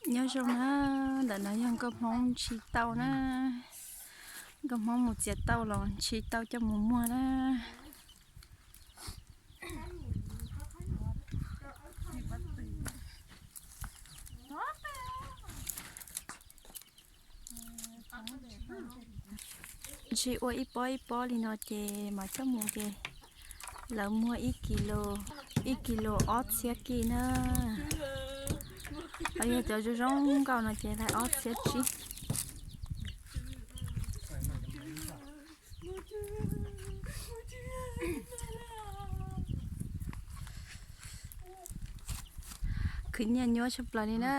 Nyob zoo na, ntawm no yog nkauj Hmoob ntshis tauj na. Nkauj Hmoob mus txiav tauj los ntshis tauj coj mus muag na. Ntshis ua ib pob ib pob li no ces mam coj mus ces lawv muag ib kis lus, ib kis lus ob txhiab kis na. Ho yog cov zoo zoo nkauj no ces laib ob txhiab tsib. Khwv nyiaj nyuaj tshaj plaws li na.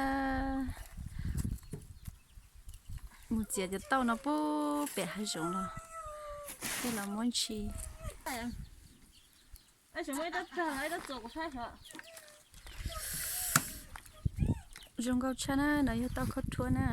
Mus txiav cov tauj no puag pem hav zoov los, tej los muab ntshis. Zoo nkauj tshaj na, no yog tauj khaub rhuab na.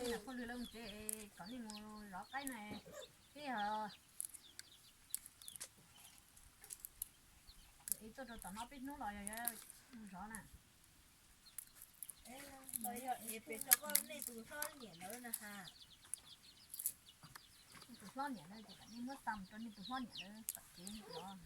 Phooj ywg, phooj ywg, kom nej mus zov qaib na, peb ib tuaj rau tom no peb hnub los yog mus zov na. Yog es pem rau koj nej tus hlob niam lawv na ha. Nej tus hlob niam lawv ces kom nej muab xa mus rau nej tus hlob niam lawv tom tsev zov.